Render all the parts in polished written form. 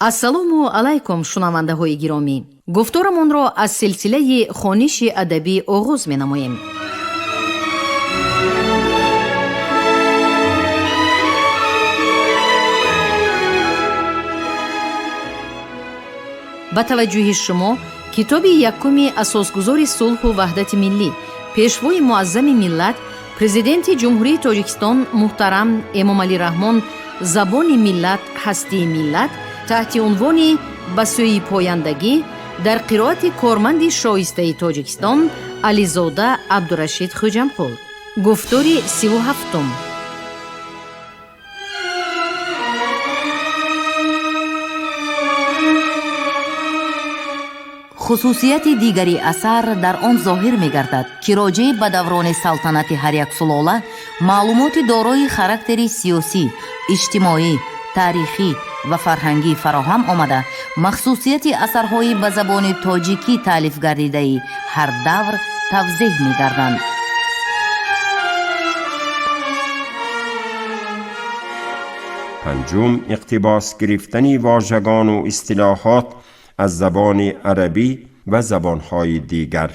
Ассалому алайкум, шунавандаҳои гиромӣ. Гуфторамонро аз силсилаи хониши адабӣ оғоз менамоем. Ба таваҷҷӯҳи шумо китоби якуми асосгузори сулҳу ваҳдати миллӣ, пешвои муаззами миллат, президенти Ҷумҳурии Тоҷикистон муҳтарам Эмомалӣ Раҳмон «Забони миллат, ҳастии миллат» таҳти унвони «Ба сӯи пояндагӣ» дар қироати корманди шоистаи Тоҷикистон Ализода Абдурашид Хӯҷамқул. Гуфтори 37-ум. Хусусияти дигари асар дар он зоҳир мегардад, ки роҷеъ ба даврони салтанати ҳар як сулола маълумоти дорои характери сиёсӣ, иҷтимоӣ, таърихӣ ва фарҳангӣ фароҳам омада, махсусияти асарҳои ба забони тоҷикӣ таълиф гардидаи ҳар давр тавзеҳ мегарданд. Панҷум, иқтибос гирифтани вожагону истилоҳот аз забони арабӣ ва забонҳои дигар.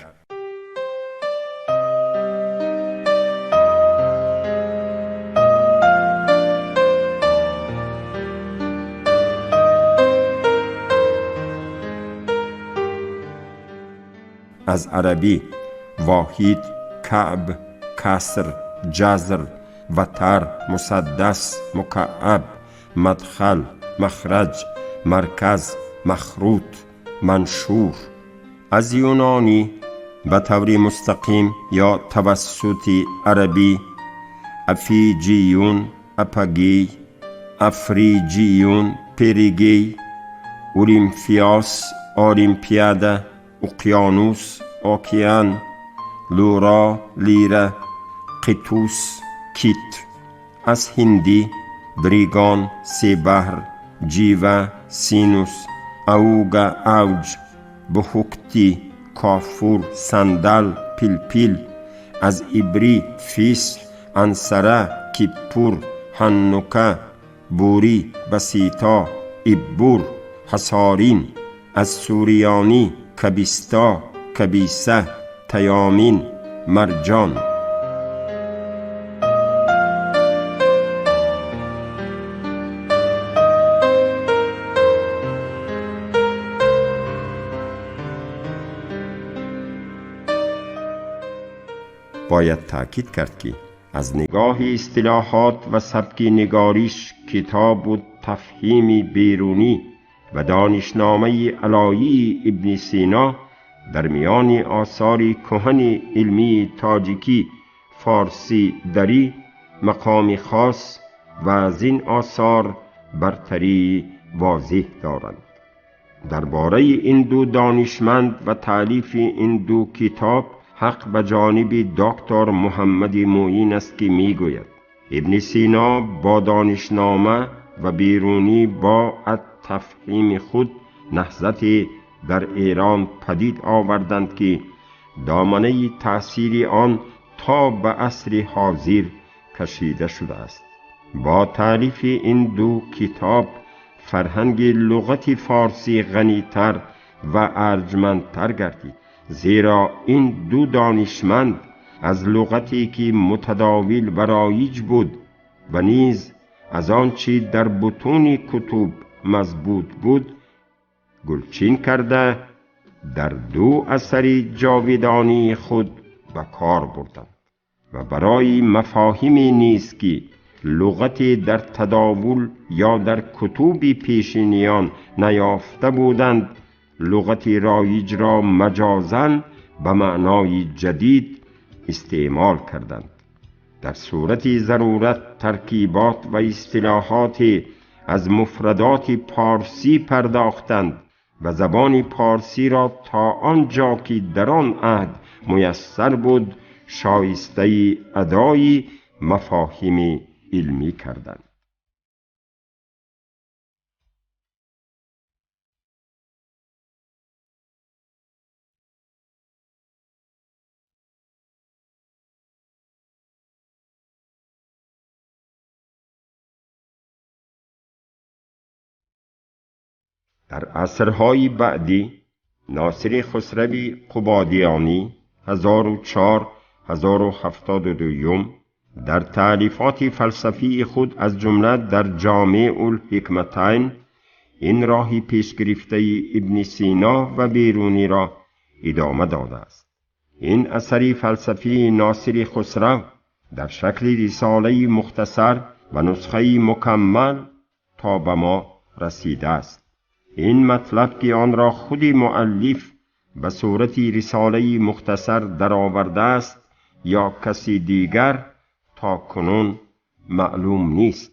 Аз арабӣ воҳид, каъб, каср, ҷазр, ватар, мусаддас, мукааб, мадхал, махраҷ, марказ, махрут, маншур. Аз юнонӣ ба таври мустақим ё тавассути арабӣ афиҷиюн, апагей, африҷиюн, перигей, олимфиас, олимпиада, уқёнус, океан, лура, лира, қитус, кит. Аз ҳиндӣ бригон, себаҳр, ҷива, синус, ауга, авҷ, бухукти, кофур, сандал, пилпил. Аз ибрӣ фисҳ, ансара, киппур, ҳаннука, бурӣ, басито, иббур, ҳасорин. Аз суриёнӣ кабисто, кабиса, таёмин, марҷон. Бояд таъкид кард, ки аз нигоҳи истилоҳот ва сабки нигориш китобу тафҳими Берунӣ ва донишномаи Алоии Ибни Сино дар миёни осори кӯҳани илмии тоҷикӣ, форсӣ, дарӣ мақоми хос ва аз ин осор бартарии возеҳ доранд. Дар бораи ин ду донишманд ва таълифи ин ду китоб ҳақ ба ҷониби доктор Муҳаммади Муин аст, ки мегӯяд: Ибни Сино бо донишнома ва Берунӣ бо аттафҳими худ наҳзате дар Эрон падид оварданд, ки доманаи таъсири он то ба асри ҳозир кашида шудааст. Бо таърифи ин ду китоб фарҳанги луғати форсӣ ғанитар ва арҷмандтар гардид, зеро ин ду донишманд аз луғате ки мутадовил ва роиҷ буд ва низ аз он чи дар бутуни кутуб мазбут буд гулчин карда дар ду асари ҷовидонии худ ба кор бурданд ва барои мафоҳиме низ ки луғате дар тадовул ё дар кутуби пешиниён наёфта буданд, луғати роиҷро маҷозан ба маънои ҷадид истеъмол карданд. Дар сурати зарурат таркибот ва истилоҳоте аз муфрадоти парсӣ пардохтанд ва забони парсиро то он ҷо ки дар он аҳд муяссар буд шоистаи адои мафоҳими илмӣ карданд. Дар асрҳои баъдӣ Носири Хусрави Қубодиёнӣ 1004-1072 дар таълифоти фалсафии худ, аз ҷумла дар Ҷомеъ-ул-ҳикматайн, ин роҳи пешгирифтаи Ибни Сино ва Берунӣ ро идома додааст. Ин асари фалсафии Носири Хусрав дар шакли рисолаи мухтасар ва нусхаи мукаммал то ба мо расидааст. Ин матлаб, ки онро худи муаллиф ба сурати рисолаи мухтасар даровардааст ё каси дигар, то кунун маълум нест.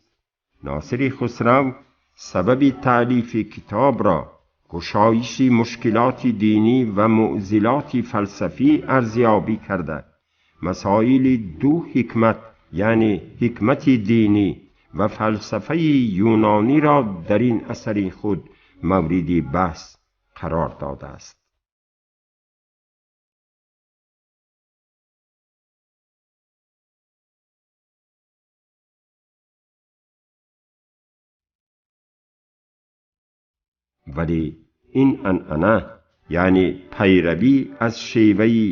Носири Хусрав сабаби таълифи китобро кушоиши мушкилоти динӣ ва муъзилоти фалсафӣ арзёбӣ карда, масоили ду ҳикмат, яъне ҳикмати динӣ ва фалсафаи юнониро дар ин асари худ мавриди баҳс қарор додааст. Вале ин анъана, яъне пайравӣ аз шеваи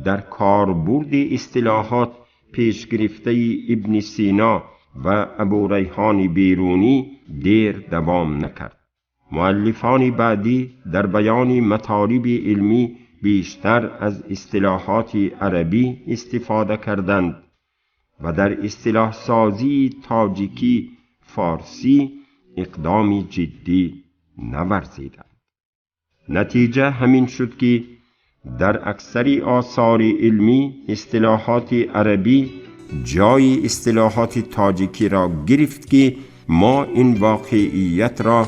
дар корбурди истилоҳот пешгирифтаи Ибни Сино ва Абурайҳони Берунӣ, дер давом накард. Муаллифони баъдӣ дар баёни матолиби илмӣ бештар аз истилоҳоти арабӣ истифода карданд ва дар истилоҳсозии тоҷикӣ форсӣ иқдоми ҷиддӣ наварзиданд. Натиҷа ҳамин шуд, ки дар аксари осори илмӣ истилоҳоти арабӣ ҷои истилоҳоти тоҷикиро гирифт, ки мо ин воқеиятро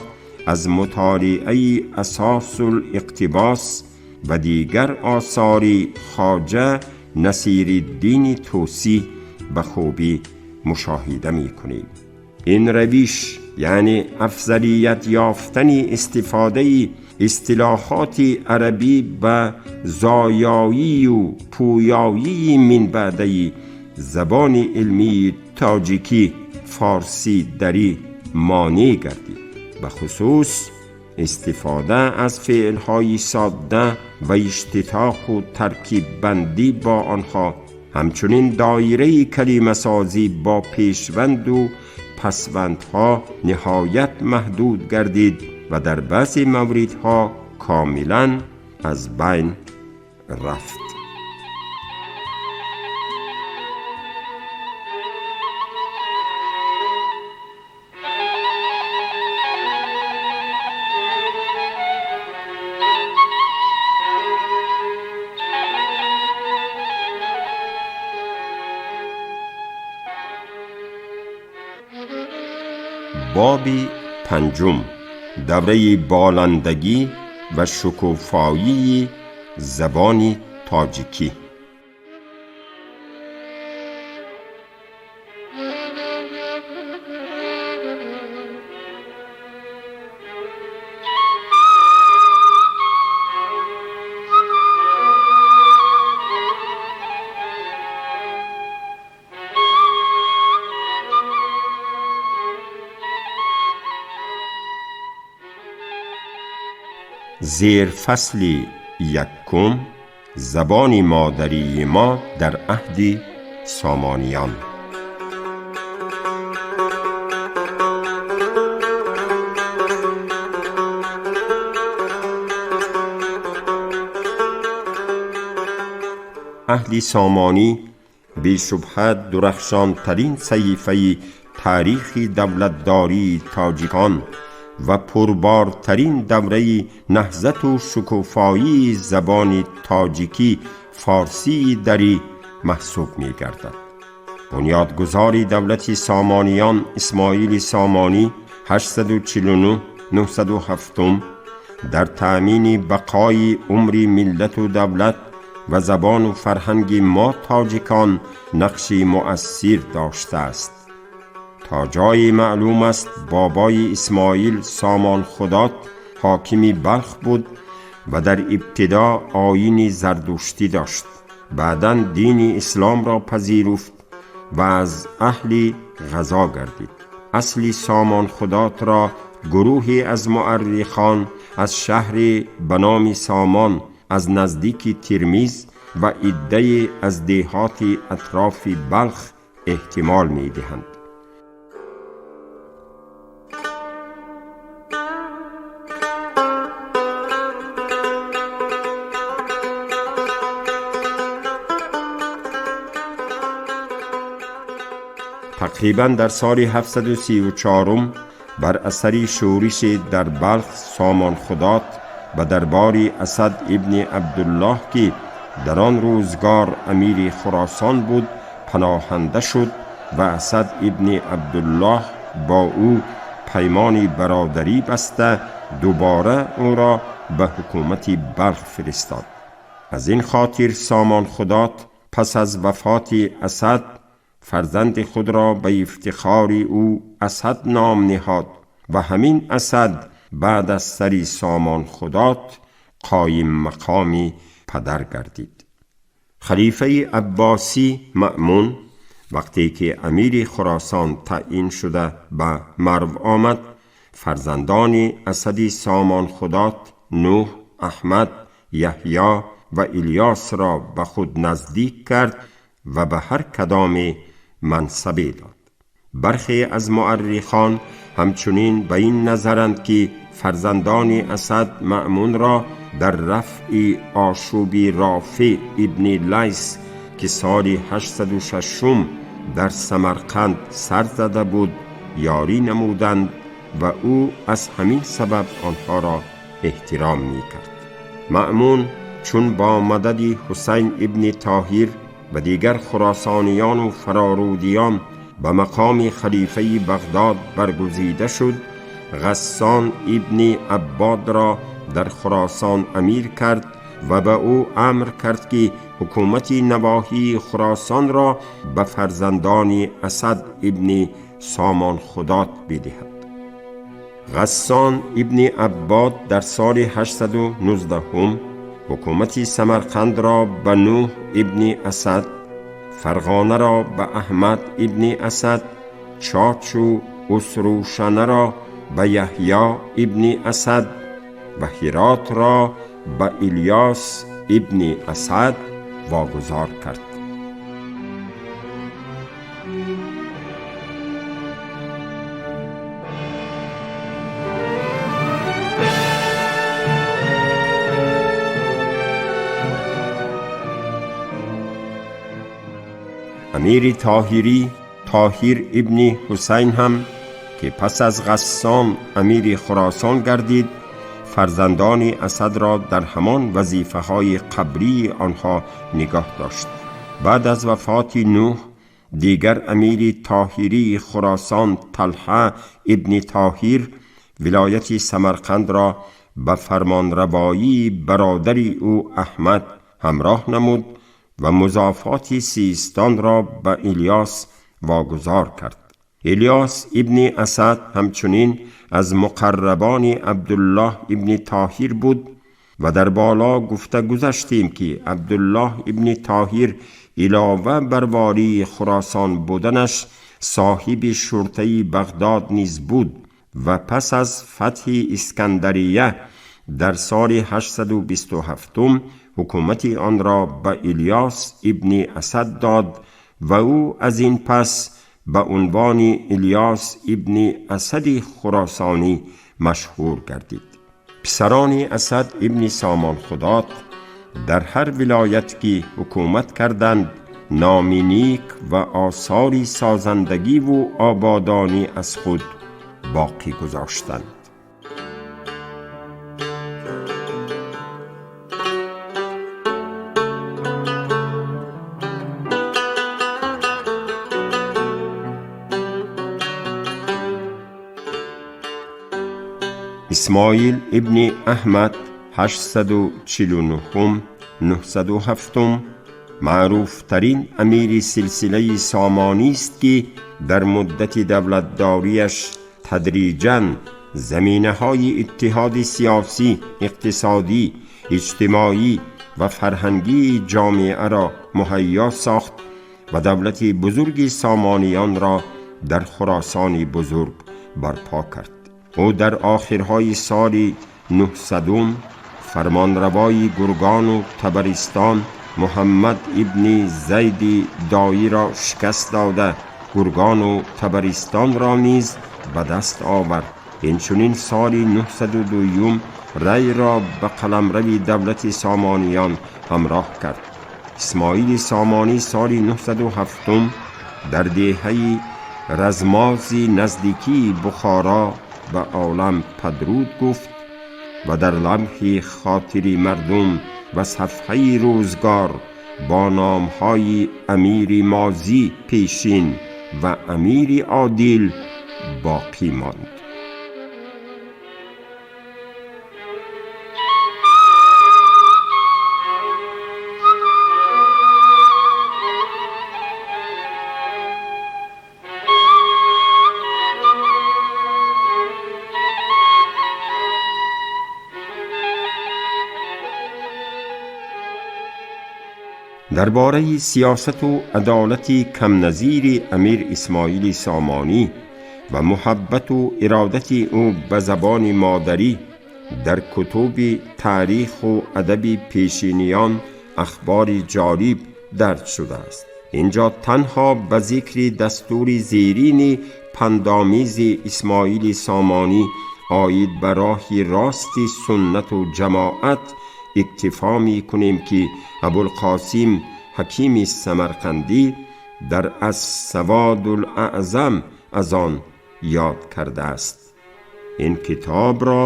аз мутолиаи Асосул-иқтибос ва дигар осори Хоҷа Насириддини Тӯсӣ ба хубӣ мушоҳида мекунем. Ин равиш, яъне афзалият ёфтани истифодаи истилоҳоти арабӣ, ба зоёию пӯёии минбаъдаи забони илмии тоҷикӣ форсӣ дарӣ монеъ гардид. Ба хусус истифода аз феълҳои содда ва иштитоқу таркиббандӣ бо онҳо, ҳамчунин доираи калимасозӣ бо пешванду пасвандҳо ниҳоят маҳдуд гардид ва дар баъзе мавридҳо комилан аз байн рафт. Боби панҷум: давраи боландагӣ ва шукуфоии забони тоҷикӣ. Зерфасли якум: забони модарии мо дар аҳди Сомониён. Аҳди Сомонӣ бешубҳа дурахшонтарин саҳифаи таърихи давлатдории тоҷикон ва пурбортарин давраи наҳзату шукуфоии забони тоҷикӣ форсии дарӣ маҳсуб мегардад. Бунёдгузори давлати Сомониён Исмоили Сомонӣ 849-907 дар таъмини бақои умри миллату давлат ва забону фарҳанги мо тоҷикон нақши муассир доштааст. То ҷое маълум аст, бобои Исмоил Сомон Худот ҳокими Балх буд ва дар ибтидо оини зардуштӣ дошт, баъдан дини исломро пазируфт ва аз аҳли ғазо гардид. Асли Сомон Худотро Гурӯҳе аз муаррихон аз шаҳре ба номи Сомон аз наздики Термиз ва иддае аз деҳоти атрофи Балх эҳтимол медиҳанд. Тақрибан дар соли 734 бар асари шӯриш дар Балх Сомон Худот ба дарбори Асад ибни Абдуллоҳ, ки дар он рӯзгор амири Хуросон буд, паноҳанда шуд ва Асад ибни Абдуллоҳ бо ӯ паймони бародарӣ баста дубора ӯро ба ҳукумати Балх фиристод. Аз ин хотир Сомон Худот пас аз вафоти Асад фарзанди худро ба ифтихори ӯ Асад ном ниҳод ва ҳамин Асад баъд аз сари Сомон Худот қоим мақоми падар гардид. Халифаи Аббосӣ Маъмун вақте ки амири Хуросон таъин шуда ба Марв омад, фарзандони Асади Сомон Худот Нӯҳ, Аҳмад, Яҳё ва Илёсро ба худ наздик кард ва ба ҳар кадоме мансабе дод. Бархе аз муаррихон ҳамчунин ба ин назаранд, ки фарзандони Асад Маъмунро дар рафъи ошӯби Рофеъ ибни Лайс, ки соли 806 дар Самарқанд сар зада буд, ёрӣ намуданд ва ӯ аз ҳамин сабаб онҳоро эҳтиром мекард. Маъмун чун бо мадади Ҳусайн ибни Тоҳир ва дигар хуросониёну фарорудиён ба мақоми халифаи Бағдод баргузида шуд, Ғассон ибни Аббодро дар Хуросон амир кард ва ба ӯ амр кард, ки ҳукумати навоҳии Хуросонро ба фарзандони Асад ибни Сомон Худот бидиҳад. Ғассон ибни Аббод дар соли 819 ҳукумати Самарқандро ба Нӯҳ ибни Асад, Фарғонаро ба Аҳмад ибни Асад, Чочу Усрушанаро ба Яҳё ибни Асад ва Ҳиротро ба Илёс ибни Асад вогузор кард. Амири Тоҳирӣ Тоҳир ибни Ҳусайн ҳам, ки пас аз Ғассон амири Хуросон гардид, фарзандони Асадро дар ҳамон вазифаҳои қаблии онҳо нигоҳ дошт. Баъд аз вафоти Нӯҳ дигар амири Тоҳирии Хуросон Талҳа ибни Тоҳир вилояти Самарқандро ба фармонравоии бародари ӯ Аҳмад ҳамроҳ намуд ва музофоти Систонро ба Илёс вогузор кард. Илёс ибни Асад ҳамчунин аз муқаррабони Абдуллоҳ ибни Тоҳир буд ва дар боло гуфта гузаштем, ки Абдуллоҳ ибни Тоҳир илова бар волии Хуросон буданаш соҳиби шуртаи Бағдод низ буд ва пас аз фатҳи Искандария дар соли 827 ҳукумати онро ба Илёс ибни Асад дод ва ӯ аз ин пас ба унвони Илёс ибни Асади Хуросонӣ машҳур гардид. Писарони Асад ибни Сомон Худот дар ҳар вилоят ки ҳукумат карданд, номи нек ва осори созандагиву ободонӣ аз худ боқӣ гузоштанд. Исмоил ибни Аҳмад 849 907 маъруфтарин амири силсилаи Сомонист, ки дар муддати давлатдориаш тадриҷан заминаҳои иттиҳоди сиёсӣ, иқтисодӣ, иҷтимоӣ ва фарҳангии ҷомеаро муҳайё сохт ва давлати бузурги Сомониёнро дар Хуросони бузург барпо кард. Ӯ дар охирҳои соли 900 фармонравои Гургону Табаристон Муҳаммад ибни Зайди Доиро шикаст дода, Гургону Табаристонро низ ба даст овард. Инчунин соли 902 Райро ба қаламрави давлати Сомониён ҳамроҳ кард. Исмоили Сомонӣ соли 907 дар деҳаи Размози наздикии Бухоро ба олам падруд гуфт ва дар лавҳи хотири мардум ва сафҳаи рӯзгор бо номҳои Амири Мозӣ пешин ва Амири Одил боқӣ монд. Дар бораи сиёсату адолати камназири Амир Исмоили Сомонӣ ва муҳаббату иродати ӯ ба забони модарӣ дар кутуби таъриху адаби пешиниён ахбори ҷолиб дарҷ шудааст. Инҷо танҳо ба зикри дастури зерини пандомизи Исмоили Сомонӣ оид ба роҳи рости суннату ҷамоат иктифо мекунем, ки Абулқосим Ҳакими Самарқандӣ дар Ассаводулаъзам аз он ёд кардааст: ин китобро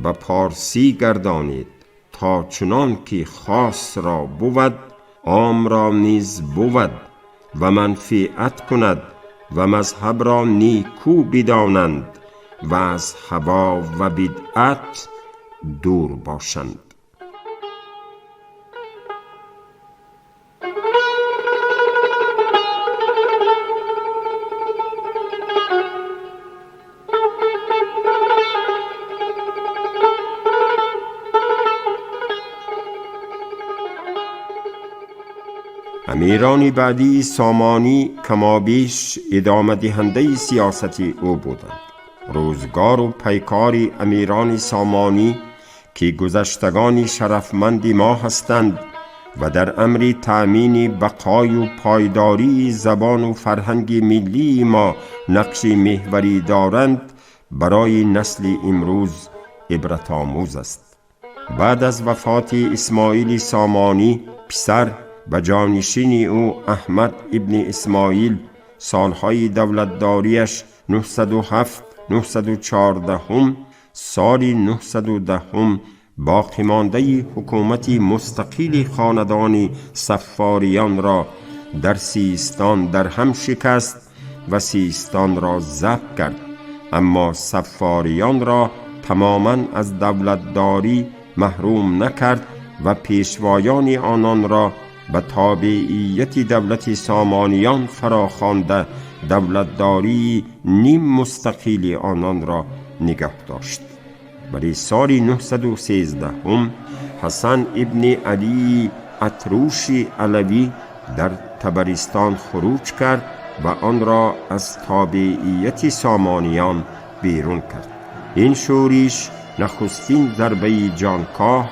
ба порсӣ гардонед, то чунон ки хосро бувад, омро низ бувад ва манфиат кунад ва мазҳабро никӯ бидонанд ва аз ҳаво ва бидъат дур бошанд. Амирони баъдии Сомонӣ камобеш идомадиҳандаи сиёсати ӯ буданд. Рӯзгору пайкори амирони Сомонӣ, ки гузаштагони шарафманди мо ҳастанд ва дар амри таъмини бақою пойдории забону фарҳанги миллии мо нақши меҳварӣ доранд, барои насли имрӯз ибратомӯз аст. Баъд аз вафоти Исмоили Сомонӣ, писар ба ҷонишини ӯ Аҳмад ибни Исмоил солҳои давлатдориаш 907 914 соли 910 боқимондаи ҳукумати мустақили хонадони Саффориёнро дар Систон дар ҳам шикаст ва Систонро забт кард, аммо Саффориёнро тамоман аз давлатдорӣ маҳрум накард ва пешвоёни ононро ба тобеияти давлати Сомониён фарохонда, давлатдории ним мустақили ононро нигаҳ дошт. Вале соли 913 Ҳасан ибни Алии Атруши Алавӣ дар Табаристон хуруҷ кард ва онро аз тобеияти Сомониён берун кард. Ин шӯриш нахустин зарбаи ҷонкоҳ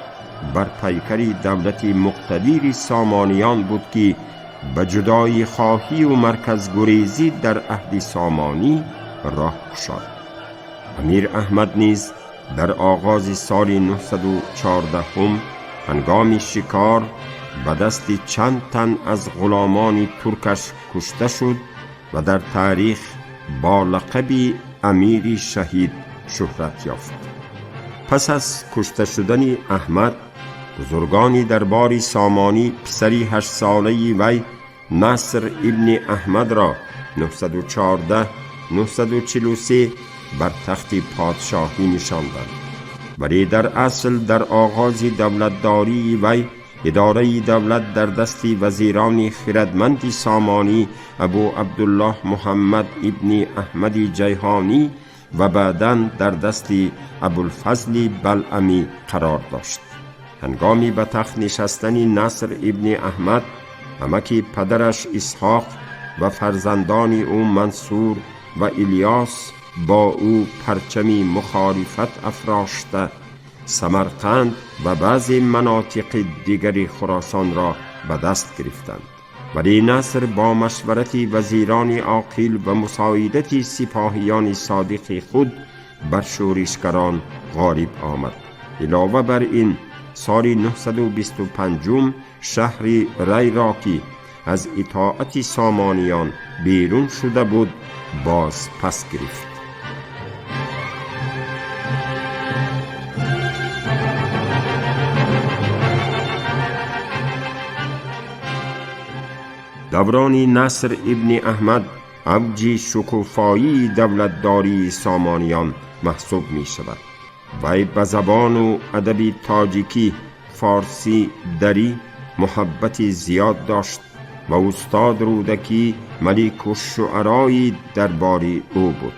бар пайкари давлати муқтадири Сомониён буд, ки ба ҷудоихоҳию марказгурезӣ дар аҳди Сомонӣ роҳ кушод. Амир Аҳмад низ дар оғози соли 914 ҳангоми шикор ба дасти чанд тан аз ғуломони туркаш кушта шуд ва дар таърих бо лақаби Амири Шаҳид шӯҳрат ёфт. Пас аз кушта шудани Аҳмад, бузургони дарбори Сомонӣ писари ҳаштсолаи вай Наср ибни Аҳмадро 914 943 бар тахти подшоҳӣ нишонданд. Вале дар асл дар оғози давлатдории вай идораи давлат дар дасти вазирони хирадманди Сомонӣ Абу Абдуллоҳ Муҳаммад ибни Аҳмади Ҷайҳонӣ ва баъдан дар дасти Абулфазли Балъамӣ қарор дошт. Ҳангоми ба тахт нишастани Наср ибни Аҳмад, амаки падараш Исҳоқ ва фарзандони ӯ Мансур ва Илёс با او پرچمی مخالفت افراشته سمرقند و بعضی مناطق دیگر خراسان را به دست گرفتند. ولی نصر با مشورت وزیران عاقل و مساعدت سپاهیان صادق خود بر شورشگران غالب آمد. علاوه بر این سال 925 شهر ری را که از اطاعت سامانیان بیرون شده بود باز پس گرفت. دوران نصر ابن احمد اوج شکوفایی دولتداری سامانیان محسوب می شود. وی به زبان و ادب تاجیکی، فارسی، دری محبت زیاد داشت و استاد رودکی ملک الشعرای دربار او بود.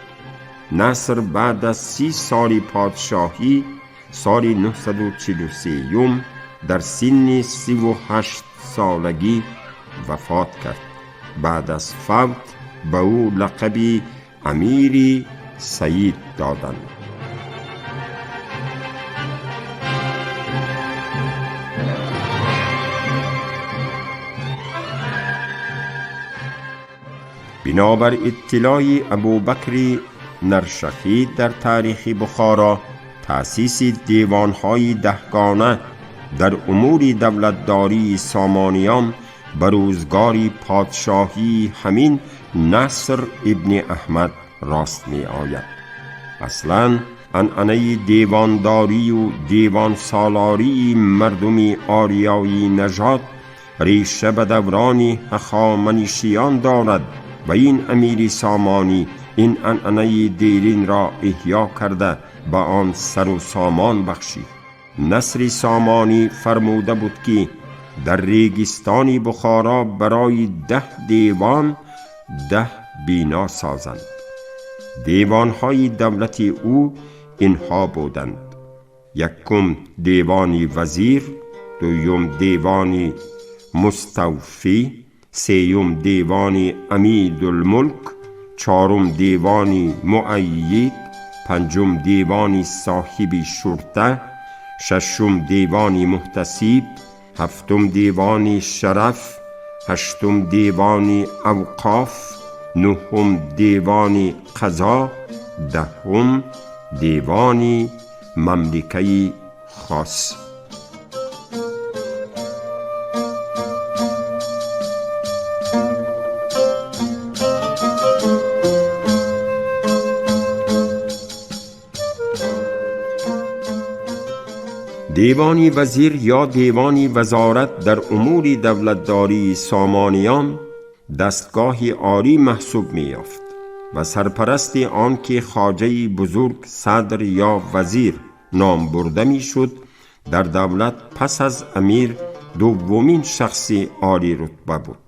نصر بعد از 30 سال پادشاهی سال 943 در سن 38 سالگی وفات کرد. بعد از فوت به او لقب امیر سعید دادند. بنابر اطلاع ابوبکر نرشخی در تاریخ بخارا، تأسیس دیوانهای دهگانه در امور دولتداری سامانیان به روزگار پادشاهی همین نصر ابن احمد راست می آید. اصلاً عنعنه دیوانداری و دیوان سالاری مردم آریایی نژاد ریشه به دوران هخامنشیان دارد و این امیر سامانی این عنعنه دیرین را احیا کرده به آن سر و سامان بخشید. نصر سامانی فرموده بود که در ریگستان بخارا برای 10 دیوان 10 بینا سازند. دیوانهای دولت او اینها بودند: یکم دیوانی وزیر، دویم دیوانی مستوفی، سیوم دیوانی امیدالملک، چهارم دیوانی مؤید، پنجم دیوانی صاحب شرطه، ششم دیوانی محتسب، هفتم دیوانی شرف، هشتم دیوانی اوقاف، نهم دیوانی قضا، دهم دیوانی مملکه خاص. دیوانی وزیر یا دیوانی وزارت در امور دولتداری سامانیان دستگاه عالی محسوب می‌یافت و سرپرست آن که خواجه بزرگ، صدر یا وزیر نام برده می‌شد، در دولت پس از امیر دومین شخص عالی رتبه بود.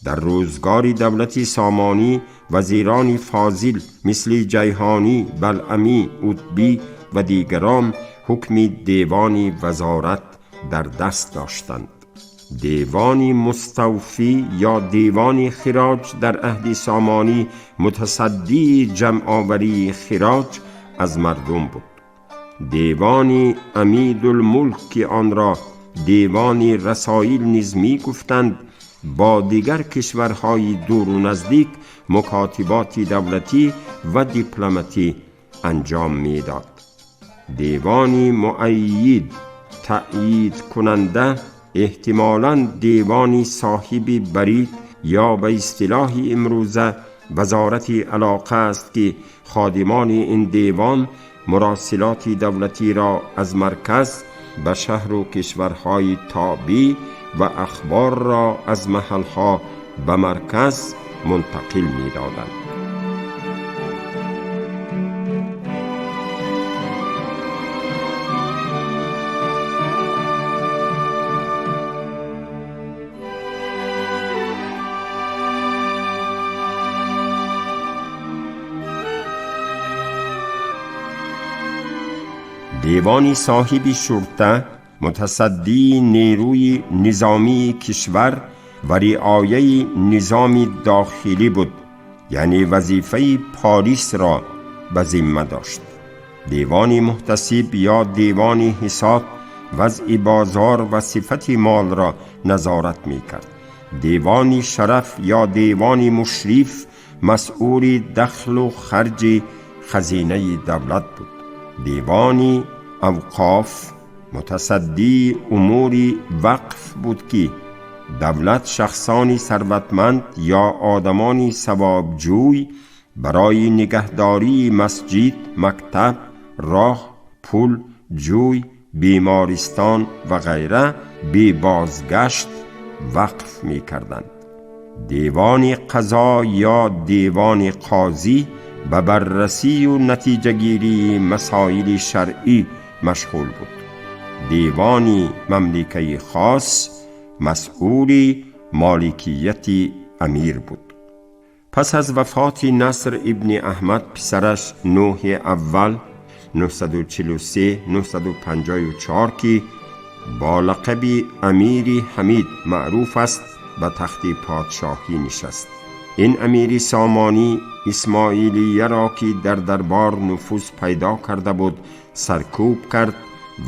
در روزگار دولت سامانی وزیران فاضل مثل جیهانی، بلعمی، عتبی و دیگران حکم دیوان وزارت در دست داشتند. دیوان مستوفی یا دیوان خراج در عهد سامانی متصدی جمعآوری خراج از مردم بود. دیوان امیدالملک که آن را دیوان رسائل نیز می گفتند، با دیگر کشورهای دور و نزدیک مکاتبات دولتی و دیپلماتی انجام می داد. دیوان مؤید تأیید کننده احتمالاً دیوان صاحب برید یا به اصطلاح امروزه وزارت علاقه است که خادمان این دیوان مراسلات دولتی را از مرکز به شهر و کشورهای تابع و اخبار را از محلها به مرکز منتقل می دادند. دیوان صاحب شرطه متصدی نیروی نظامی کشور و رعایه نظام داخلی بود، یعنی وظیفه پالیس را به ذمه داشت. دیوان محتسب یا دیوان حساب وضع بازار و صفت مال را نظارت می کرد. دیوان شرف یا دیوان مشرف مسئول دخل و خرج خزینه دولت بود. دیوان اوقاف متصدی امور وقف بود که دولت شخصانی ثروتمند یا آدمانی ثوابجوی برای نگهداری مسجد، مکتب، راه، پل، جوی، بیمارستان و غیره بی بازگشت وقف می کردند. دیوان قضا یا دیوان قاضی به بررسی و نتیجه گیری مسائل شرعی مشغول بود. دیوان مملکه خاص مسئول مالکیت امیر بود. پس از وفات نصر ابن احمد پسرش نوح اول 943-954 که با لقب امیر حمید معروف است به تخت پادشاهی نشست. این امیر سامانی اسماعیلیه را که در دربار نفوذ پیدا کرده بود سرکوب کرد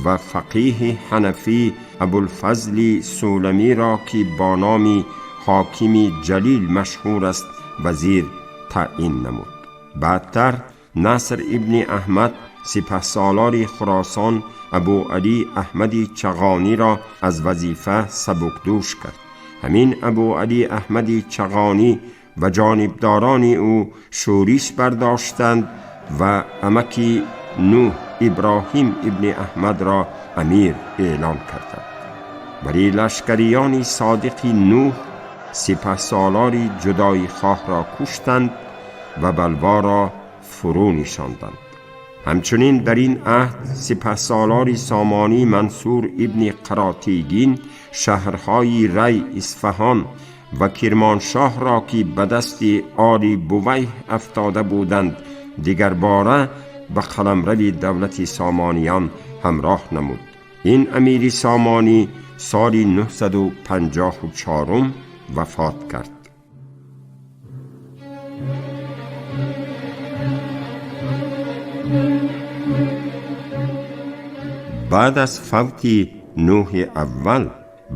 و فقیه حنفی ابوالفضل سولمی را که با نام حاکم جلیل مشهور است وزیر تعیین نمود. بعدتر نصر ابن احمد سپهسالار خراسان ابو علی احمد چغانی را از وظیفه سبکدوش کرد. همین ابو علی احمد چغانی و جانبداران او شورش برداشتند و عمک نوح ابراهیم ابن احمد را امیر اعلام کردند. ولی لشکریان صادق نوح سپهسالار جدایی خواه را کشتند و بلوا را فرو نشاندند. همچنین در این عهد سپهسالار سامانی منصور ابن قراتیگین شهرهای ری، اصفهان و کرمانشاه را که به دست آل بویه افتاده بودند دیگر باره به قلمرو دولت سامانیان همراه نمود. این امیر سامانی سال 954 وفات کرد. بعد از فوت نوح اول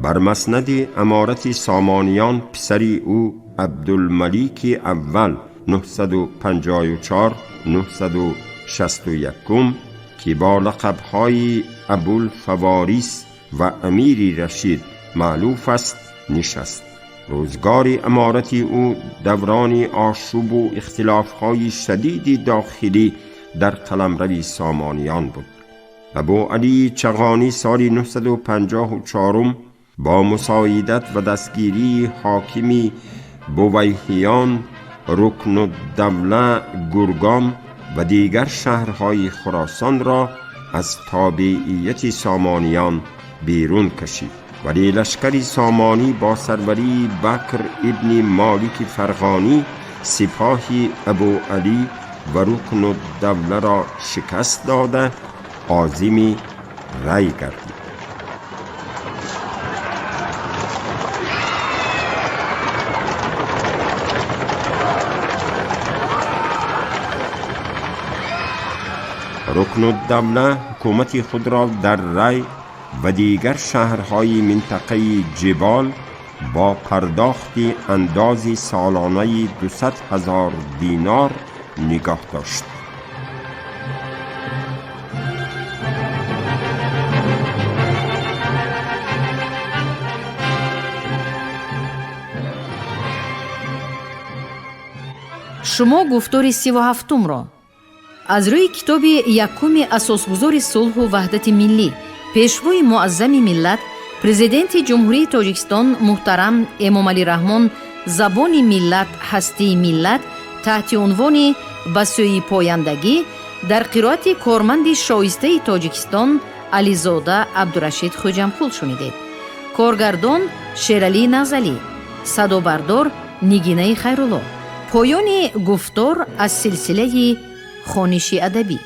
بر مسند امارت سامانیان پسر او عبدالملک اول 954-961 که با لقب‌های ابوالفواریس و امیر رشید معلوف است نشست. روزگار امارت او دوران آشوب و اختلاف‌های شدید داخلی در قلمرو سامانیان بود. ابو علی چغانی سال 954 با مساعدت و دستگیری حاکمی بویهیان، رکن الدوله گرگان و دیگر شهرهای خراسان را از تابعیت سامانیان بیرون کشید. ولی لشکر سامانی با سروری بکر ابن مالک فرغانی سپاه ابو علی و رکن الدوله را شکست داده عازم ری گردید. رکن الدوله حکومت خود را در ری و دیگر شهرهای منطقه جبال با پرداخت انداز سالانه 200,000 دینار نگاه داشت. Шумо гуфтори 37-умро аз рӯи китоби якуми асосгузори сулҳу ваҳдати миллӣ, пешвои муаззами миллат, президенти Ҷумҳурии Тоҷикистон муҳтарам Эмомалӣ Раҳмон «Забони миллат, ҳастии миллат» таҳти унвони «Ба сӯи пояндагӣ» дар қироати корманди шоистаи Тоҷикистон Ализода Абдурашид Хӯҷамқул шунидед. Коргардон Шералӣ Назалӣ, садобардор Нигинаи Хайрулло. Поёни гуфтор аз силсилаи хониши адабӣ.